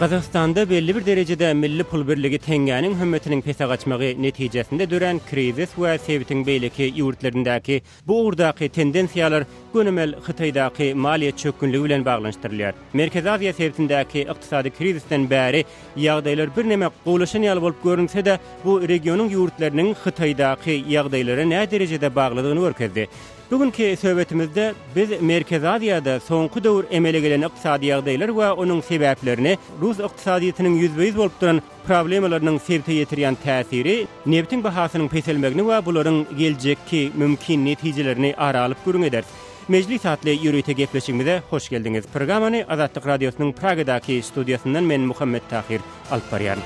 Gazagystanda belli bir derejede milli pul birligi teňňäniň hümmetiniň pese gaçmagy netijesinde dörän krizis we sebitiň beýleki ýurtlaryndaky bu ugurdaky tendensiýalar gönümel Hytaýdaky maliýe çökgünligi bilen baglanyşdyrylýar. Merkezi Aziýa sebitindäki ykdysady krizisden bäri ýagdaýlar birneme gowulaşan ýaly bolup görünse-de, bu regionyň ýurtlarynyň Hytaýdaky ýagdaýlara näderejede baglydygyny görkezdi. Bu günki söhbetimizde biz Merkezi Aziýada soňky döwür emele gelen ykdysady ýagdaýlar we onuň sebäplerini, rus ykdysadyýetiniň ýüzbe-ýüz bolup duran problemalarynyň sebite ýetirýän täsiri, nebitiň bahasynyň peselmegini we bularyň geljekki mümkin netijelerini ara alyp gürrüň ederis. Mejlis atly ýörite gepleşigimize hoş geldiňiz. Programmany Azatlyk Radiosynyň Pragadaky studiýasyndan men Muhammet Tahyr alyp barýaryn.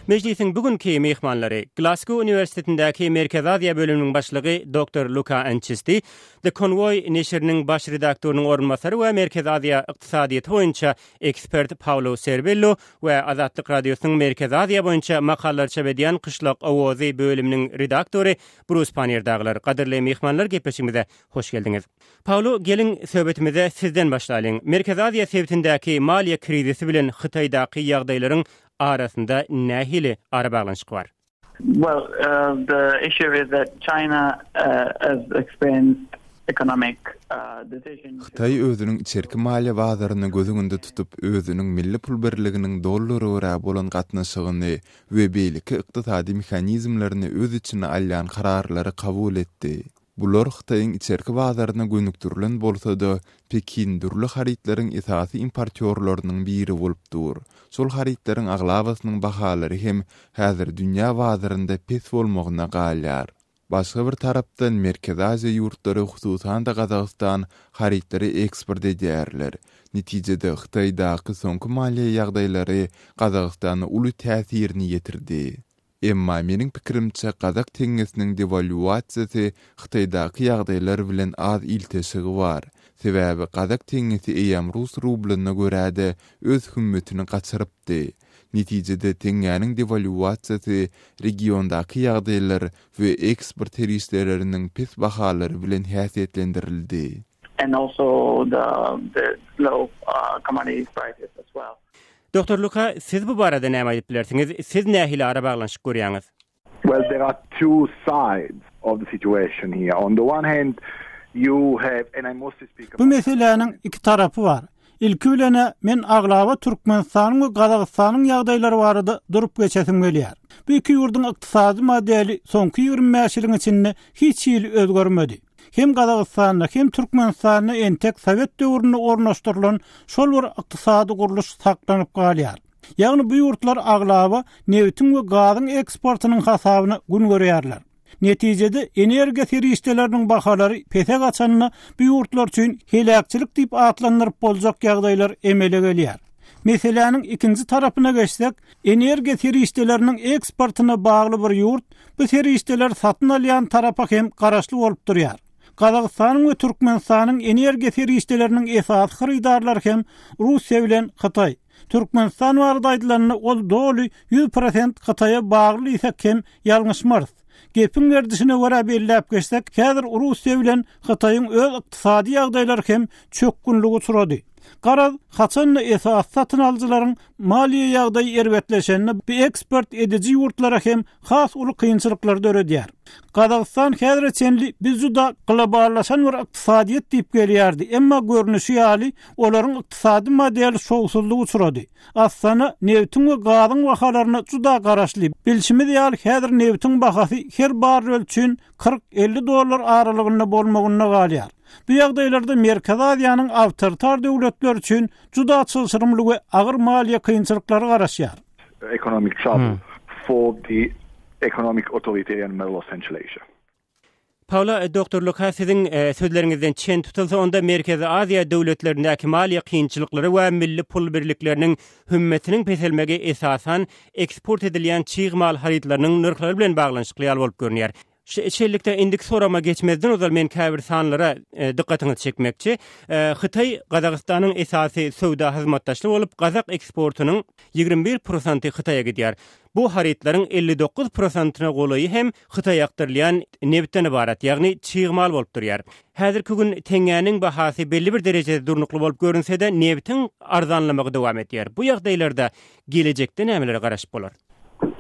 Mejlisiň bu günki myhmanlary, Glasgow uniwersitetindäki Merkezi Aziýa bölüminiň başlygy doktor Luka Ançisti, The Convoy neşiriniň baş redaktorynyň orunbasary we Merkezi Aziýa ykdysadyýeti boýunça ekspert Paulo Serbello we Azatlyk Radiosynyň Merkezi Aziýa boýunça makalalary çap edýän Kyşlak owazy bölüminiň redaktory Brus Pannier dagylar. Gadyrly myhmanlar gepleşigimize hoş geldiňiz. Paulo, geliň söhbetimize sizden başlalyň. Merkezi Aziýa sebitindäki maliýe krizisi bilen Hytaýdaky ýagdaýlaryň arasynda nähili arabaglanyşyk bar? Well, the issue is that China has experienced economic decision. Hytaý özüniň içerki maliýe bazaryny göz öňünde tutup, özüniň milli pul birliginiň dollara görä bolan gatnaşygyny we beýleki ykdysady mehanizmlerini öz içine alýan kararlary kabul etdi. Bular Hytaýyň içerki bazaryna gönükdirilen bolsa-da, Pekin dürli harytlaryň esasy importýorlarynyň biri bolup dur. Şol harytlaryň aglabasynyň bahalary hem häzir dünýä bazarynda pes bolmagyna galýar. Başga bir tarapdan, Merkezi Aziýa ýurtlary, hususan-da Gazagystan harytlary eksport edýärler. Netijede, Hytaýdaky soňky maliýe ýagdaýlary Gazagystana uly täsirini ýetirdi. Emma meniň pikirimçe gazak teňňesiniň dewalýuasiýasy Hytaýdaky ýagdaýlar bilen az ilteşigi bar. Sebäbi gazak teňňesi eýýäm rus rublyna görä-de öz hümmetini gaçyrypdy. Netijede teňňäniň dewalýuasiýasy regiondaky ýagdaýlar we eksport serişdeleriniň pes bahalary bilen häsiýetlendirildi. And also the the low commodity prices as well. Doktor Luka, siz bu barada näme aýdyp bilersiňiz? Siz nähili arabaglanyşyk görýäňiz? Well, there are two sides of the situation here. On the one hand, you have, and I mostly speak Bu meseläniň iki tarapy bar. Ilki bilen-ä, men aglaba Türkmenistanyň we Gazagystanyň ýagdaýlary barada durup geçesim gelýär. Bu iki ýurduň ykdysady modeli soňky 25 ýylyň içinde hiç hili özgermedi. Hem Gazagystanda, hem Türkmenistanda entek sowet döwründe ornaşdyrylan şol bir ykdysady gurluş saklanyp galýar. Ýagny bu ýurtlar aglaba nebitiň we gazyň eksportynyň hasabyna gün görýärler. Netijede, energiýa serişdeleriniň bahalary pese gaçanda bu ýurtlar üçin heläkçilik diýip atlandyryp boljak ýagdaýlar emele gelýär. Meseläniň ikinji tarapyna geçsek, energiýa serişdeleriniň eksportyna bagly bir ýurt bu serişdeleri satyn alýan tarapa hem garaşly bolup durýar. Gazagystanyň we Türkmenistanyň energiýa serişdeleriniň esasy hyrydarlary hem Russiýa bilen Hytaý. Türkmenistan barada aýdylanda ol doly 100% Hytaýa bagly diýsek hem ýalňyşmarys. Gepiň gerdişine görä belläp geçsek, häzir Russiýa bilen Hytaýyň öz ykdysady ýagdaýlary hem çökgünlige uçrady. Garaz, haçan-da esasy satyn alyjylaryň maliýe ýagdaýy erbetleşende bu eksport ediji ýurtlara hem has uly kynçylyklar döredýär. Gazagystan häzire çenli biz juda globallaşan bir ykdysadyýet diýip gelýärdi, emma görnüşi ýaly, olaryň ykdysady modeli şowsuzlyga uçrady. Astana nebitiň we gazyň bahalaryna juda garaşly. Bilşimiz ýaly, häzir nebitiň bahasy her barrel üçin 40-50 dollar aralygynda bolmagynda galýar. Bu ýagdaýlarda Merkezi Aziýanyň awtoritar döwletleri üçin juda çylşyrymly we agyr maliýe kynçylyklary garaşýar. Economic trouble for the economic authoritarian model of Central Asia. Paula, Doktor Luka, siziň sözleriňizden çen tutulsa, onda Merkezi Aziýa döwletlerindäki maliýe kynçylyklary we milli pul birlikleriniň hümmetiniň peselmegi esasan eksport edilýän çig mal harytlarynyň nyrhlary bilen baglanyşykly ýaly bolup görünýär. Şeýlelikde, indiki soragyma geçmezden ozal men käbir sanlara dykgatyňyzy çekmekçi. Hytaý Gazagystanyň esasy söwda hyzmatdaşly bolup, gazak eksportynyň 21 prosenty Hytaýa gidýär. Bu harytlaryň 59 prosentyna golaýy hem Hytaýa akdyrylýan nebitden ybarat, ýagny çig mal bolup durýar. Häzirki gün teňňäniň bahasy belli bir derejede durnukly bolup görünse-de, nebitiň arzanlamagy dowam edýär. Bu ýagdaýlarda gelejekde nämelere garaşyp bolar?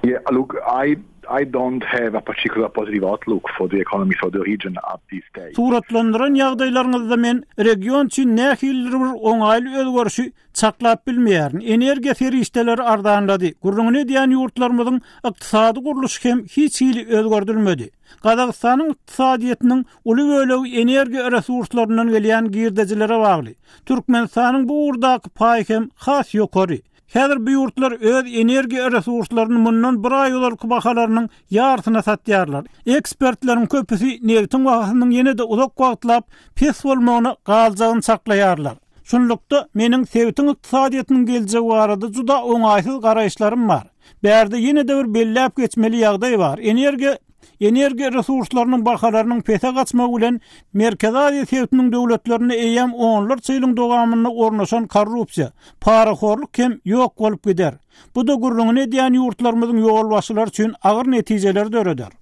Yeah, look, I I don't have a particular positive outlook for the economy for the region at this stage. Suratlandyran ýagdaýlaryňyzda men region üçin nähilidir bir oňaýly özgerişi çaklap bilmeýärin. Energiýa serişdeleri arzanlady. Gürrüňini edýän ýurtlarymyzyň ykdysady gurluşy hem hiç hili özgerdilmedi. Gazagystanyň ykdysadyýetiniň uly bölegi energiýa resurslaryndan gelýän girdejilere bagly. Türkmenistanyň bu ugurdaky paýy hem has ýokary. Häzir bu ýurtlar öz energiýa resurslaryny mundan bir aý ozalky bahalarynyň ýarysyna satýarlar. Ekspertleriň köpüsi nebitiň bahasynyň ýene-de uzak wagtlap pes bolmagyna galjagyny çaklaýarlar. Şunlukda, meniň sebitiň ykdysadyýetiniň geljegi barada juda oňaýsyz garaýyşlarym bar. Bärde ýene-de bir belläp geçmeli ýagdaý bar, energiýa Energiýa resurslarynyň bahalarynyň pese gaçmagy bilen Merkezi Aziýa sebitiniň döwletlerinde eýýäm onlarça ýylyň dowamynda ornaşan korrupsiýa, parahorluk hem ýok bolup gider. Bu-da gürrüňini edýän ýurtlarymyzyň ýolbaşçylary üçin agyr netijeleri döreder.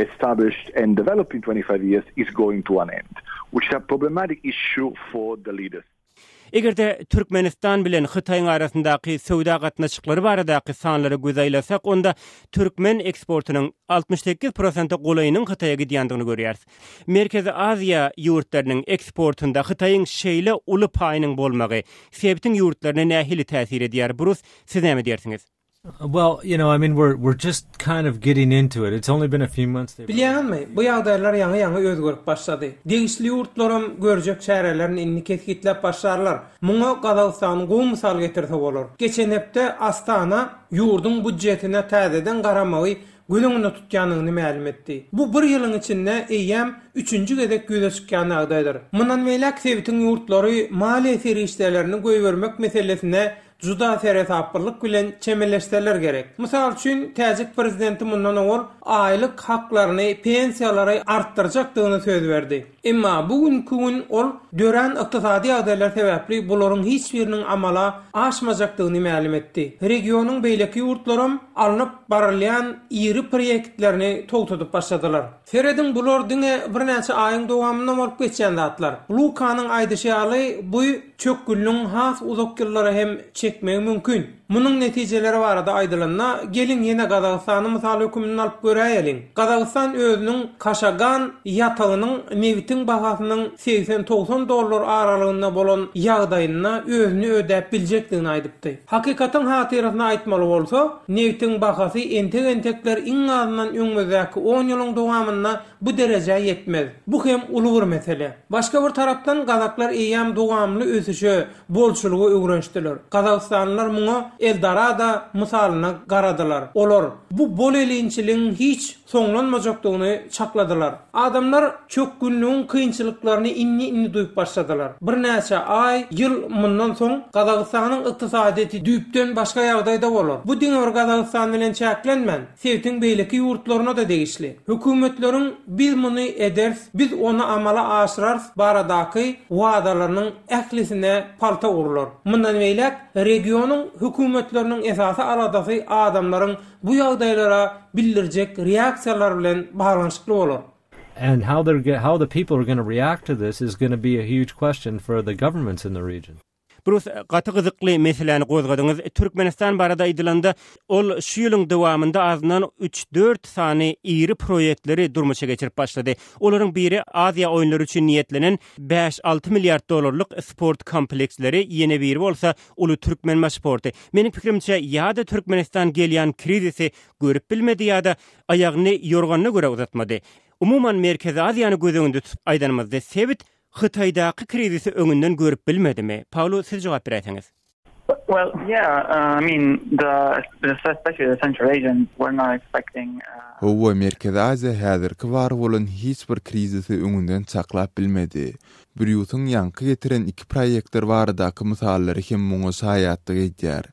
established and developed in 25 years is going to an end, which is a problematic issue for the leaders. Eger-de Türkmenistan bilen Hytaýyň arasyndaky söwda gatnaşyklary baradaky sanlara göz aýlasak, onda türkmen eksportynyň 68 prosente golaýynyň Hytaýa gidýändigini görýäris. Merkezi Aziýa ýurtlarynyň eksportynda Hytaýyň şeýle uly paýynyň bolmagy sebitiň ýurtlaryna nähili täsir edýär? Brus, siz näme diýersiňiz? Well, you know, I mean, we're we're just kind of getting into it. It's only been a few months. Bilýäňizmi, bu ýagdaýlar ýaňy-ýaňy özgerip başlady. Degişli ýurtlaram görjek çärelerini indi kesgitläp başlarlar. Muňa Gazagystany gowy mysal getirse bolar. Geçen hepde Astana ýurduň budjetine täzeden garamagy göz öňünde tutýandygyny mälim etdi. Bu bir ýylyň içinde eýýäm üçünji gezek ýüze çykýan ýagdaýdyr. Mundan beýläk sebitiň ýurtlary maliýe serişdelerini goýbermek meselesine juda seresaplylyk bilen çemeleşseler gerek. Mysal üçin, täjik prezidenti mundan owal aýlyk haklaryny, pensiýalary artdyrjakdygyny söz berdi. Emma bu günki gün ol dörän ykdysady ýagdaýlar sebäpli bularyň hiç biriniň amala aşmajakdygyny mälim etdi. Regionyň beýleki ýurtlaram alnyp barylýan iri proýektlerini togtadyp başladylar. Serediň, bular diňe birnäçe aýyň dowamynda bolup geçýän zatlar. Lukanyň aýdyşy ýaly, bu çökgünligiň has uzak ýyllara hem çekmegi mümkin. Munuň netijeleri barada aýdylanda, geliň ýene Gazagystany mysal höküminde alyp göräýeliň. Gazagystan özüniň Kaşagan ýatagynyň nebitiň bahasynyň segsen-togsan dollar aralygynda bolan ýagdaýynda özüni ödäp biljekdigini aýdypdy. Hakykatyň hatyrasyna aýtmaly bolsa, nebitiň bahasy entek-entekler iň azyndan öňümizdäki on ýylyň dowamynda bu derejä ýetmez. Bu hem uly bir mesele. Başga bir tarapdan gazaklar eýýäm dowamly ösüşe, bolçulyga öwrenişdiler. Gazagystanlylar muňa Eldorado mysalynda garadylar. Olar, bu bol-elinçiligiň hiç soňlanmajakdygyny çakladylar. Adamlar çökgünligiň kynçylyklaryny indi-indi duýup başladylar. Birnäçe aý, ýyl mundan soň Gazagystanyň ykdysadyýeti düýpden başga ýagdaýda bolar. Bu diňe bir Gazagystan bilen çäklenmän, sebitiň beýleki ýurtlaryna-da degişli. Hökümetleriň biz muny ederis, biz ony amala aşyrarys baradaky wadalarynyň ählisine palta urlar. Mundan beýläk regionyň hökümetleriniň esasy aladasy adamlaryň bu ýagdaýlara bildirjek reaksiýalary bilen baglanyşykly bolar. And how they're how the people are gonna react to this is gonna be a huge question for the governments in the region. Brus, gaty gyzykly meseläni gozgadyňyz. Türkmenistan barada aýdylanda, ol şu ýylyň dowamynda azyndan üç-dört sany iri proýektleri durmuşa geçirip başlady. Olaryň biri Aziýa oýunlary üçin niýetlenen bäş-alty milliard dollarlyk sport kompleksleri, ýene biri bolsa uly Türkmenbaşy porty. Meniň pikirimçe, ýa-da Türkmenistan gelýän krizisi görüp bilmedi ýa-da aýagyny ýorganyna görä uzatmady. Umuman, Merkezi Aziýany göz öňünde tutup aýdanymyzda, sebit Hytaýdaky krizisi öňünden görüp bilmedimi? Paolo, siz jogap beräýseňiz. Well, yeah, I mean, the, especially the Central Asians were not expecting. Hawa, Merkezi Aziýa häzirki bar bolan hiç bir krizisi öňünden çaklap bilmedi. Brýusyň ýaňky getiren iki proýektor baradaky mysallary hem muňa şaýatlyk edýär.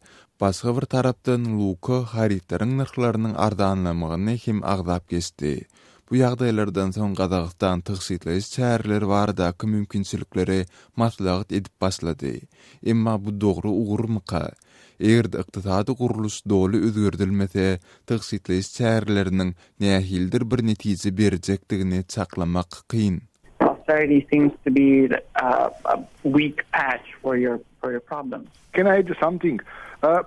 Başga bir tarapdan, Luka harytlaryň nyrhlarynyň arzanlamagyny hem agzap geçdi. Bu ýagdaýlardan soň Gazagystan tygşytlaýyş çäreleri baradaky mümkinçilikleri maslahat edip başlady. Emma bu dogry ugurmyka? Eger-de ykdysady gurluş doly özgerdilmese, tygşytlaýyş çäreleriniň nähilidir bir netije berjekdigini çaklamak kyn. Austerity seems to be a weak patch for your for your problems. Can I add something? Uh,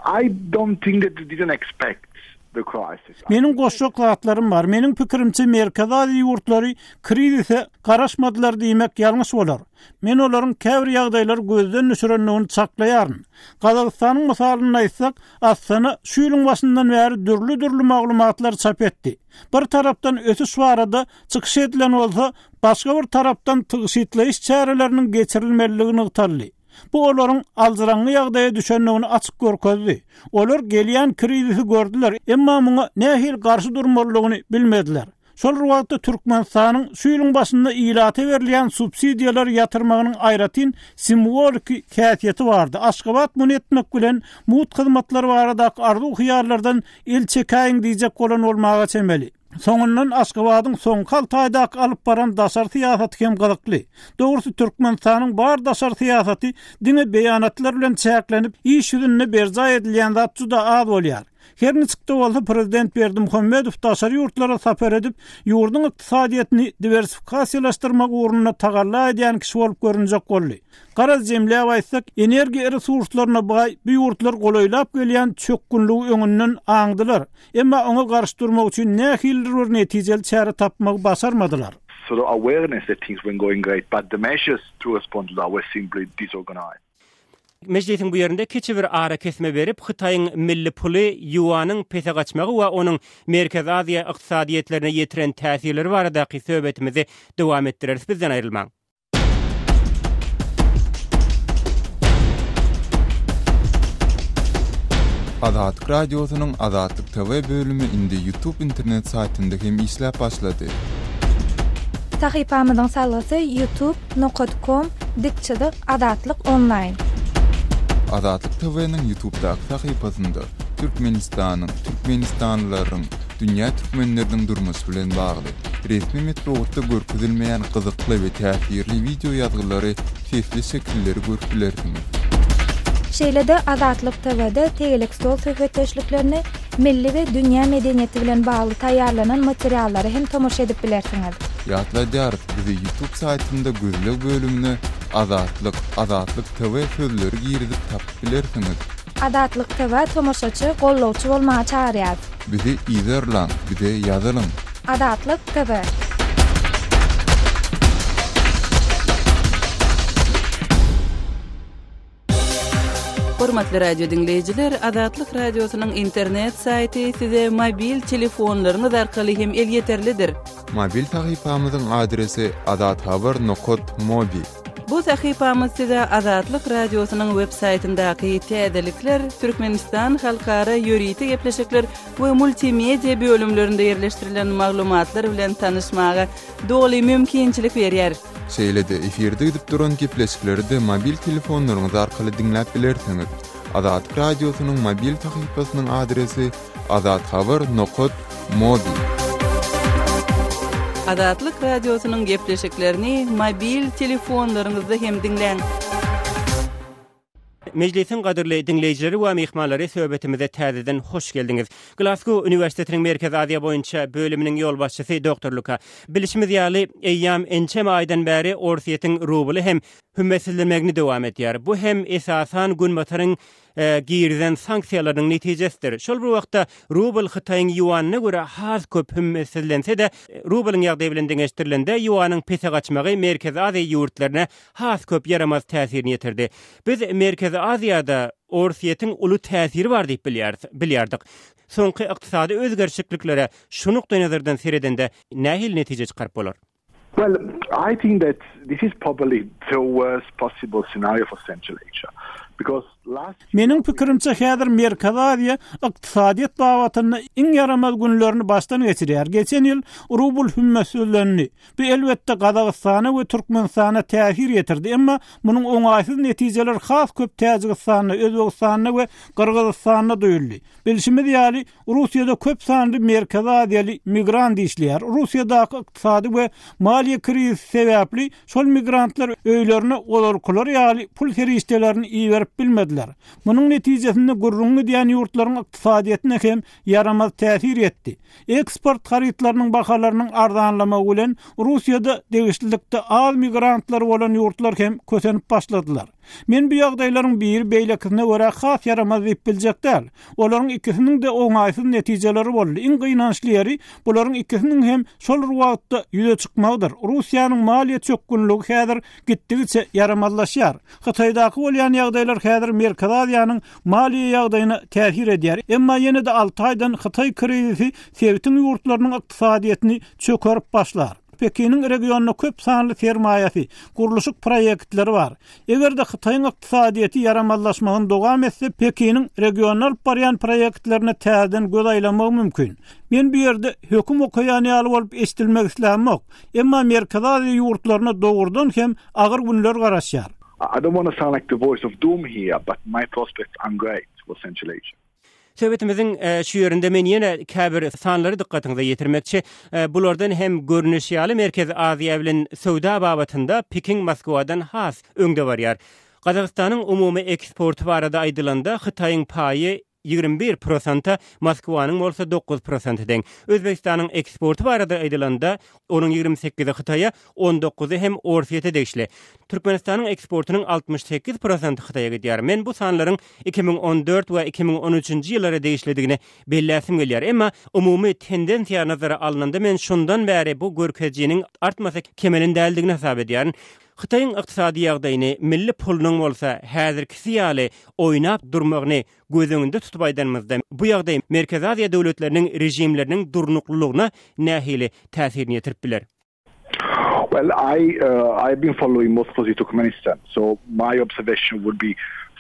I don't think that they didn't expect the crisis. Meniň goşjak zatlarym bar. Meniň pikirimçe Merkezi Aziýa ýurtlary krizise garaşmadylar diýmek ýalňyş bolar. Men olaryň käbir ýagdaýlary gözden düşürendigini çaklaýaryn. Gazagystanyň mysalynda aýtsak, Astana şu ýylyň başyndan bäri dürli-dürli maglumatlary çap etdi. Bir tarapdan ösüş barada çykyş edilen bolsa, başga bir tarapdan tygşytlaýyş çäreleriniň geçirilmelidigi nygtaldy. Bu olaryň aljyraňňy ýagdaýa düşendigini açyk görkezdi. Olar gelýän krizisi gördüler, emma muňa nähili garşy durmalydygyny bilmediler. Şol bir wagtda Türkmenistanyň şu ýylyň başynda ilata berilýän subsidiýalary ýatyrmagynyň aýratyn simwoliki häsiýeti bardy. Aşgabat muny etmek bilen mugt hyzmatlar baradaky arzuw-hyýallardan el çekäýiň diýjek bolan bolmaga çemeli. Soňundan Aşgabadyň soňky alty aýdaky alyp baran daşary syýasaty hem gyzykly. Dogrusy Türkmenistanyň bar daşary syýasaty diňe beýanatlar bilen çäklenip, iş ýüzünde berjaý edilýän zat juda az bolýar. Her niçik-de bolsa prezident Berdimuhamedow daşary ýurtlara sapar edip, ýurduň ykdysadyýetini diwersifikasiýalaşdyrmak ugrunda tagalla edýän kişi bolup görünjek boldy. Garaz jemläp aýtsak, energiýa resurslaryna baý bu ýurtlar golaýlap gelýän çökgünligi öňünden aňdylar. Emma oňa garşy durmak üçin nähilidir bir netijeli çäre tapmagy başarmadylar. Sort of awareness that things weren't going great, but the measures to respond to that were simply disorganized. Mejlisiň bu ýerinde kiçi bir arakesme berip, Hytaýyň milli puly ýuanyň pese gaçmagy we onuň Merkezi Aziýa ykdysadyýetlerine ýetiren täsirleri baradaky söhbetimizi dowam etdireris. Bizden aýrylmaň. Azatlyk Radiosynyň Azatlyk TV bölümi indi YouTube internet saýtynda hem işläp başlady. Sahypamyzyň salgysy youtube nokat kom dik çyzyk azatlyk onlaýn. Azatlyk TV-niň YouTube'daky sahypasynda Türkmenistanyň, türkmenistanlylaryň, dünýä türkmenleriniň durmuşy bilen bagly, resmi metbugatda görkezilmeýän gyzykly we täsirli wideo ýazgylary, sesli şekilleri görüp bilersiňiz. Şeýle-de Azatlyk TW-de tegelek stol söhbetdeşliklerini, milli we dünýä medeniýeti bilen bagly taýýarlanan materiallara hem tomaşa edip bilersiňiz. Ýatladýarys, bizi YouTube saýtynda gözleg bölümine Azatlyk, Azatlyk TV sözleri girizip tapyp bilersiňiz. Azatlyk TV tomaşaçy, gollawçy bolmaga çagyrýarys. Bizi yzarlaň, bize ýazylyň. Azatlyk TV. Hormatly radio diňleýjiler, Azatlyk Radiosynyň internet saýty size mobil telefonlaryňyz arkaly hem elýeterlidir. Mobil sahypamyzyň adresi azathabar nokat mobi. Bu sahypamyz size Azatlyk Radiosynyň web saýtyndaky täzelikler, Türkmenistan halkara ýörite gepleşikler we multimedia bölümlerinde ýerleşdirilen maglumatlar bilen tanyşmaga doly mümkinçilik berýär. Şeýle-de efirde gidip duran gepleşikleri-de mobil telefonlaryňyz arkaly diňläp bilersiňiz. Azatlyk Radiosynyň mobil sahypasynyň adresi azathabar nokat mobi. Azatlyk Radiosynyň gepleşiklerini mobil telefonlaryňyzda hem diňläň. Mejlisiň gadyrly diňleýjileri we myhmanlary söhbetimize täzeden hoş geldiňiz. Glasgow uniwersitetiniň Merkezi Aziýa boýunça bölüminiň ýolbaşçysy doktor Luka. Bilşimiz ýaly, eýýäm ençeme aýdan bäri Orsýetiň rubly hem hümmetsizlenmegini dowam edýär. Bu hem esasan Günbataryň girizen sanksiýalarynyň netijesidir. Şol bir wagtda rubl Hytaýyň ýuanyna görä has köp hümmetsizlense-de, rublyň ýagdaýy bilen deňeşdirilende ýuanyň pese gaçmagy Merkezi Aziýa ýurtlaryna has köp ýaramaz täsirini ýetirdi. Biz Merkezi Aziýada Orsýetiň uly täsiri bar diýip bilýäris, bilýärdik. Soňky ykdysady özgerişikliklere şu nukdaýnazardan seredende nähili netije çykaryp bolar? Well, I think that this is probably the worst possible scenario for Central Asia. Because last Meniň pikirimçe, häzir Merkezi Aziýa ykdysadyýet babatynda iň ýaramaz günlerini başdan geçirýär. Geçen ýyl rubl hümmetsizlendi. Bu, elbetde, Gazagystana we Türkmenistana täsir ýetirdi, emma munuň oňaýsyz netijeleri has köp Täjigistanda, Özbegistanda we Gyrgyzystanda duýuldy. Bilşimiz ýaly, Russiýada köp sanly Merkezi Aziýaly migrant işleýär. Russiýadaky ykdysady we maliýe krizisi sebäpli şol migrantlar öýlerine ozalkylary ýaly pul serişdelerini iberip bilmediler. Munuň netijesinde gürrüňi gidýän ýurtlaryň ykdysadyýetine hem ýaramaz täsir ýetdi. Eksport harytlarynyň bahalarynyň arzanlamagy bilen Russiýada degişlilikde az migrantlary bolan ýurtlar hem kösenip başladylar. Men bu ýagdaýlaryň biri beýlekisine görä has ýaramaz diýip biljek däl. Olaryň ikisiniň-de oňaýsyz netijeleri boldy. Iň gynançly ýeri, bularyň ikisiniň hem şol bir wagtda ýüze çykmagydyr. Russiýanyň maliýe çökgünligi häzir gitdigiçe ýaramazlaşýar. Hytaýdaky bolýan ýagdaýlar häzir Merkezi Aziýanyň maliýe ýagdaýyna täsir edýär. Emma ýene-de alty aýdan Hytaý krizisi sebitiň ýurtlarynyň ykdysadyýetini çökerip başlar. Pekiniň regionda köp sanly sermaýasy, gurluşyk proýektleri bar. Eger-de Hytaýyň ykdysadyýeti ýaramazlaşmagyny dowam etse, Pekiniň regionda alyp barýan proýektlerine täzeden göz aýlamagy mümkin. Men bu ýerde höküm okaýan ýaly bolup eşidilmek islämok. Emma Merkezi Aziýa ýurtlaryna dogrudan hem agyr günler garaşýar. I don't wanna sound like the voice of doom here, but my prospects aren't great for Central Asia. Söhbetimiziň şu ýerinde men ýene käbir sanlary dykgatyňyza ýetirmekçi. Bulardan hem görnüşi ýaly, Merkezi Aziýa bilen söwda babatynda Pekin Moskwadan has öňde barýar. Gazagystanyň umumy eksporty barada aýdylanda, Hytaýyň paýy 21 prosenta, Moskwanyň bolsa 9 prosente deň. Özbegistanyň eksporty barada aýdylanda, onuň 28-i Hytaýa, on dokuzy hem Orsýete degişli. Türkmenistanyň eksportynyň 68 prosenti Hytaýa gidýär. Men bu sanlaryň 2014 we 2013-nji ýyllara degişlidigini belläsim gelýär. Emma umumy tendensiýa nazara alnanda men şondan bäri bu görkezijiniň artmasa kemelen däldigini hasap edýärin. Hytaýyň ykdysady ýagdaýyny, milli pulunyň bolsa häzirkisi ýaly oýnap durmagyny göz öňünde tutup aýdanymyzda, bu ýagdaý Merkezi Aziýa döwletleriniň režimleriniň durnuklylygyna nähili täsirini ýetirip biler? Well, I uh, I've been following most closely Turkmenistan, so my observation would be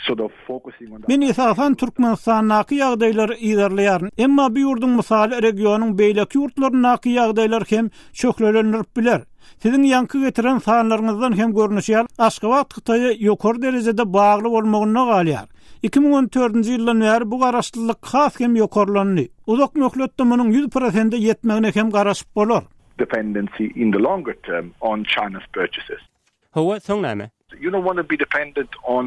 sort of focusing on Men esasan Türkmenistandaky ýagdaýlary yzarlaýaryn. Emma bu ýurduň mysaly regionyň beýleki ýurtlaryndaky ýagdaýlary hem şöhlelendirip biler. Siziň ýaňky getiren sanlaryňyzdan hem görnüşi ýaly, Aşgabat Hytaýa ýokary derejede bagly bolmagynda galýar. 2014-nji ýyldan bäri bu garaşlylyk has hem ýokarlandy. Uzak möhletde munuň 100 prosente ýetmegine hem garaşyp bolar. dependency in the longer term on China's purchases. Hawa, soň näme? You don't want to be dependent on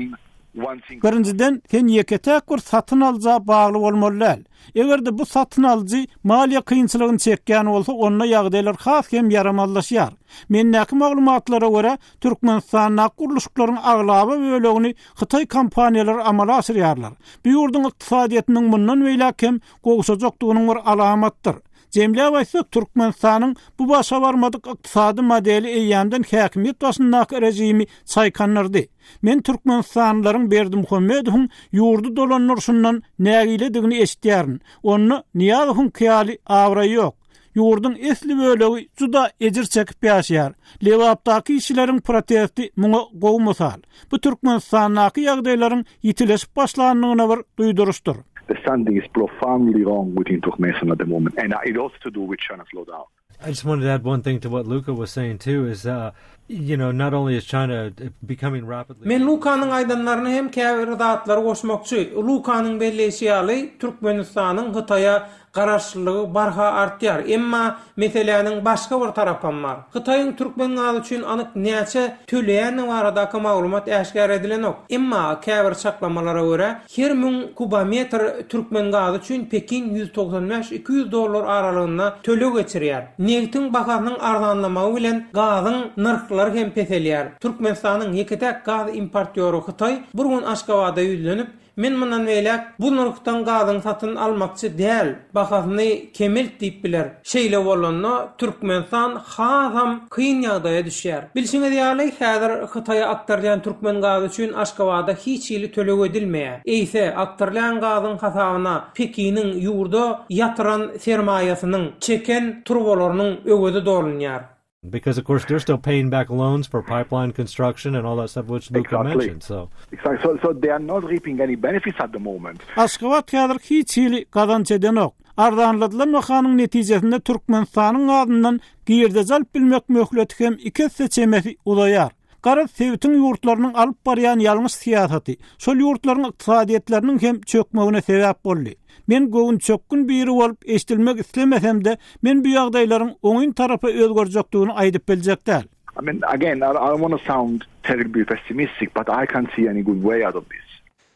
one single. Birinjiden, sen ýeke-täk bir satyn alyja bagly bolmaly däl. Eger-de bu satyn alyjy maliýe kynçylygyny çekýän bolsa, onda ýagdaýlar has hem ýaramazlaşýar. Mendäki maglumatlara görä, Türkmenistandaky gurluşyklaryň aglaba bölegini hytaý kompaniýalary amala aşyrýarlar. Bu ýurduň ykdysadyýetiniň mundan beýläk hem gowşajakdygynyň bir alamatdyr. Jemläp aýtsak, Türkmenistanyň bu başa barmadyk ykdysady modeli eýýämden häkimiýet başyndaky režimi çaýkandyrdy. Men türkmenistanlylaryň Berdimuhamedowyň ýurdy dolandyryşyndan nägiledigini eşidýärin. Onda Nyýazowyňky ýaly abraý ýok. Ýurduň esli bölegi juda ejir çekip ýaşaýar. Lebapdaky işçileriň protesti muňa gowy mysal. Bu Türkmenistandaky ýagdaýlaryň ýitileşip başlandygyna bir duýduryşdyr. Something is profoundly wrong within Turkmenistan at the moment and it also to do with China slowdown. I just wanted to add one thing to what Luca was saying too is uh, you know not only is China becoming rapidly Men Lukanyň aýdanlaryna hem käbir zatlary goşmakçy. Lukanyň belleýşi ýaly, Türkmenistanyň Hytaýa Garaşlylygy barha artýar. Emma meseläniň başga bir tarapam bar. Hytaýyň türkmen gazy üçin anyk näçe töleýändigi baradaky maglumat äşgär edilenok. Emma käbir çaklamalara görä, her müň kubometr türkmen gazy üçin Pekin 195, 200 dollar aralygynda töleg geçirýär. Nebtiň bahasynyň arzanlamagy bilen gazyň nyrhlary hem peselýär. Türkmenistanyň ýeke-täk gaz importýory Hytaý bir gün Aşgabada ýüzlenip, Men mundan beýläk bu nyrhdan gazyň satyn almakçy däl, bahasyny kemelt diýip biler. Şeýle bolanda Türkmenistan hasam kyn ýagdaýa düşýär. Bilşiňiz ýaly, häzir Hytaýa akdyrylýan türkmen gazy üçin Aşgabada hiç hili töleg edilmeýär. Eýse, akdyrylýan gazyň hasabyna Pekiniň ýurda ýatyran sermaýasynyň, çeken turbalarynyň öwezi dolunýar. Because of course they're still paying back loans for pipeline construction and all that stuff which Luca exactly. mentioned. So exactly. So, so they are not reaping any benefits at the moment. Aşgabat häzir hiç hili gazanç edenok. Arzanladylan bahanyň netijesinde Türkmenistanyň gazyndan girdeji alyp bilmek möhleti hem iki esse çemesi uzaýar. Garaz, sebitiň ýurtlarynyň alyp barýan ýalňyş syýasaty, şol ýurtlaryň ykdysadyýetleriniň hem çökmegine sebäp boldy. Men göwünçökgün biri bolup eşidilmek islemesem-de, men bu ýagdaýlaryň oňyn tarapa özgerjekdigini aýdyp biljek däl. I mean, again, I don't want to sound terribly pessimistic, but I can't see any good way out of this.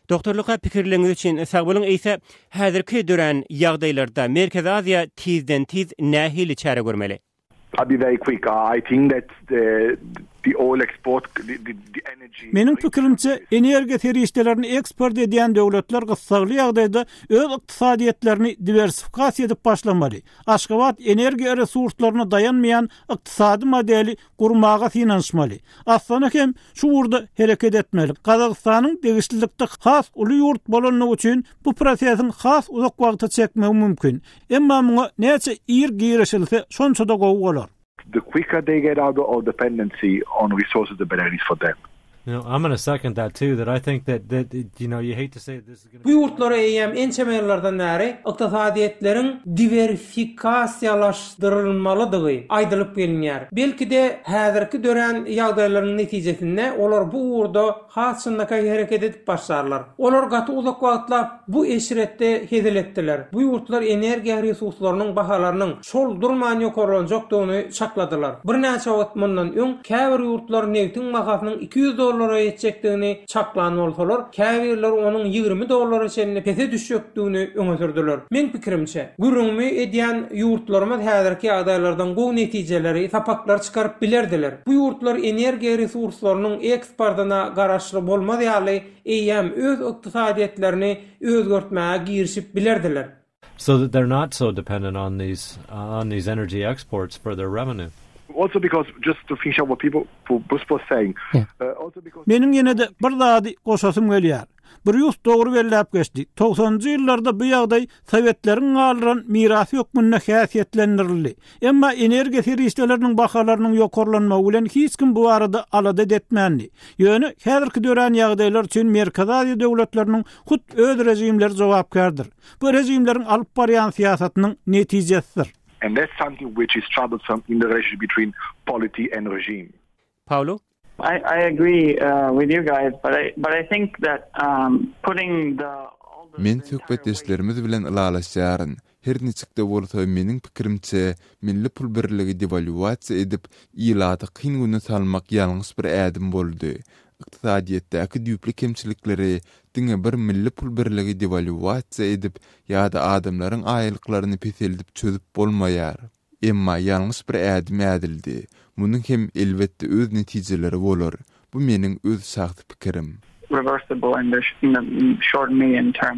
Doktor Luka pikirleriňiz üçin sag boluň. Eýse, häzirki dörän ýagdaýlarda Merkezi Aziýa tizden-tiz nähili çäre görmeli? I'll be very quick. I think that the, the oil export, the, the, the energy... Meniň pikirimçe, energiýa serişdelerini eksport edýän döwletler gyssagly ýagdaýda öz ykdysadyýetlerini diwersifikasiýa edip başlamaly. Aşgabat energiýa resurslaryna daýanmaýan ykdysady modeli gurmaga synanyşmaly. Astana hem şu ugurda hereket etmeli. Gazagystanyň degişlilikde has uly ýurt bolanlygy üçin bu prosesiň has uzak wagta çekmegi mümkin. Emma muňa näçe ir girişilse, şonça-da gowy bolar. The quicker they get out of dependency on resources the better it is for them. You know, I'm gonna second that too, that I think that, that, you know, you hate to say this is gonna Bu ýurtlara eýýäm ençeme ýyllardan bäri ykdysadyýetleriň diwersifikasiýalaşdyrylmalydygy aýdylyp gelinýär. Belki-de, häzirki dörän ýagdaýlaryň netijesinde olar bu ugurda has çynlakaý hereket edip başlarlar. Olar gaty uzak wagtlap bu eşretde hezil etdiler. Bu ýurtlar energiýa resurslarynyň bahalarynyň şol durman ýokarlanjakdygyny çakladylar. Birnäçe wagt mundan öň käbir ýurtlar nebtiň bahasynyň 200 dollara ýetjekdigini çaklan bolsalar, käbirleri onuň 20 dollara çenli pese düşjekdigini öňe sürdüler. Meň pikirimçe, gürrüňimi edýän ýurtlarymyz häzirki ýagdaýlardan gowy netijeleri, sapaklary çykaryp bilerdiler. Bu ýurtlar energiýa resurslarynyň eksportyna garaşly bolmaz ýaly eýýäm öz ykdysadyýetlerini özgertmäge girişip bilerdiler. So that they're not so dependent on these on these energy exports for their revenue. Also because just to finish up what people Bruce was saying. Also because Meniň ýene-de bir zady goşasym gelýär. Brýus dogry belläp geçdi. Togsanynjy ýyllarda bu ýagdaý sowetleriň galdyran mirasy hökmünde häsiýetlendirildi. Emma energiýa serişdeleriniň bahalarynyň ýokarlanmagy bilen hiç kim bu barada alada etmändi. Ýöne häzirki dörän ýagdaýlar üçin Merkezi Aziýa döwletleriniň hut öz režimleri jogapkärdir. Bu režimleriň alyp barýan syýasatynyň netijesidir. And that's something which is troublesome in the relationship between polity and regime. Paolo? I I agree uh, with you guys, but I but I think that um, putting the Men söhbetdeşlerimiz bilen ylalaşýaryn. Her niçik-de bolsa, meniň pikirimçe, milli pul birligi dewalýuasiýa edip, ilaty kyn güne salmak ýalňyş bir ädim boldy. Ykdysadyýetdäki düýpli kemçilikleri diňe bir milli pul birligi dewalýuasiýa edip ýa-da adamlaryň aýlyklaryny peseldip çözüp bolmaýar. Emma ýalňyş bir ädim ädildi. Munuň hem, elbetde, öz netijeleri bolar. Bu meniň öz şahsy pikirim. Reversible in the in the short medium term.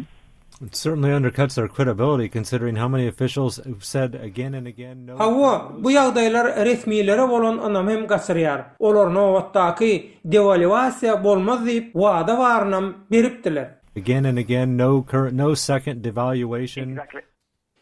It certainly undercuts their credibility considering how many officials have said again and again no. Hawa, bu ýagdaýlar resmilere bolan ynamy hem gaçyrýar. Olar nobatdaky dewalýuasiýa bolmaz diýip, wada barynam beripdiler. Again and again no current no second devaluation. Exactly.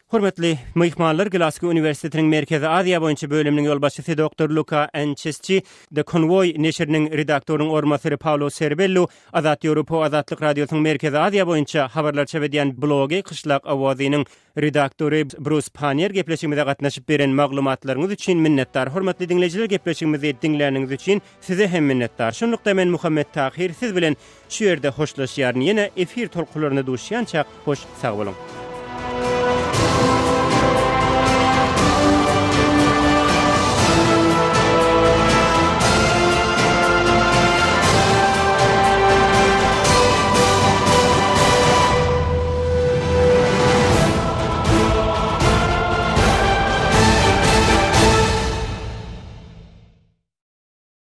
Hormatly myhmanlar, Glasgow uniwersitetiniň Merkezi Aziýa boýunça bölüminiň ýolbaşçysy doktor Luka Ançesçi, The Convoy neşiriniň redaktorynyň orunbasary Paolo Serbellu, Azat Ýewropa Azatlyk Radiosynyň Merkezi Aziýa boýunça habarlar çap edýän blogy Kyşlak owazynyň redaktory Brus Pannier gepleşigimize gatnaşyp beren maglumatlaryňyz üçin minnetdar. Hormatly diňleýjiler gepleşigimizi diňläniňiz üçin size hem minnetdar. Şunlukda men Muhammet Tahyr siz bilen Şu ýerde hoşlaşýaryn, ýene efir tolkunlarynda duşýançak hoş sag boluň.